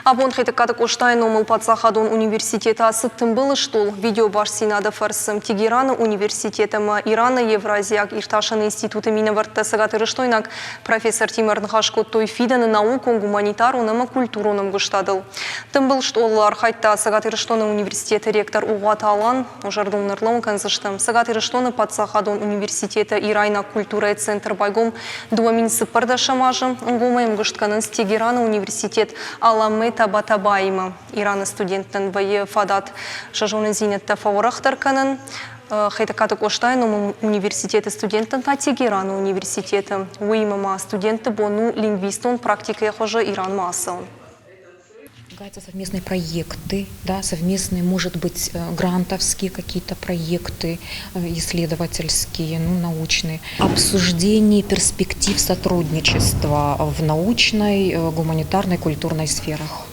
Абон Хетӕгкаты Къостайы номыл паддзахадон университеты ацыд тымбыл стъол видеобастдзинады фӕрцы. Тегераны университет ӕмӕ Ираны Евразиаг иртасӕн институты минӕвӕрттӕ цӕгатирыстойнаг профессортимӕ ӕрныхас кодтой фидӕны наукон, гуманитарон ӕмӕ культурон ӕмгуыстадыл. Тымбыл стъолыл архайдта Цӕгат Ирыстоны университеты ректор Огъуаты Алан. Зӕрдыл ӕрлӕууын кӕндзыстӕм, Цӕгат Ирыстоны паддзахадон университеты ирайнаг культурӕйы центр байгом 2014 азы. Ӕнгомӕй ӕмгуыст кӕнынц Тегераны университет Аламме Табатабаимӕ. Ираны студенттӕн вӕййы фадат сӕ зонындзинӕдтӕ фӕуӕрӕхдӕр кӕнын. Хетӕгкаты Къостайы номыл университеты студенттӕн та Тегераны университеты. Уыимӕ ма студентты бон у лингвистон практикӕйы хуызы Иранмӕ ацӕуын. Предлагаются совместные проекты, да, совместные, может быть, грантовские какие-то проекты, исследовательские, ну, научные. Обсуждение перспектив сотрудничества в научной, гуманитарной, культурной сферах.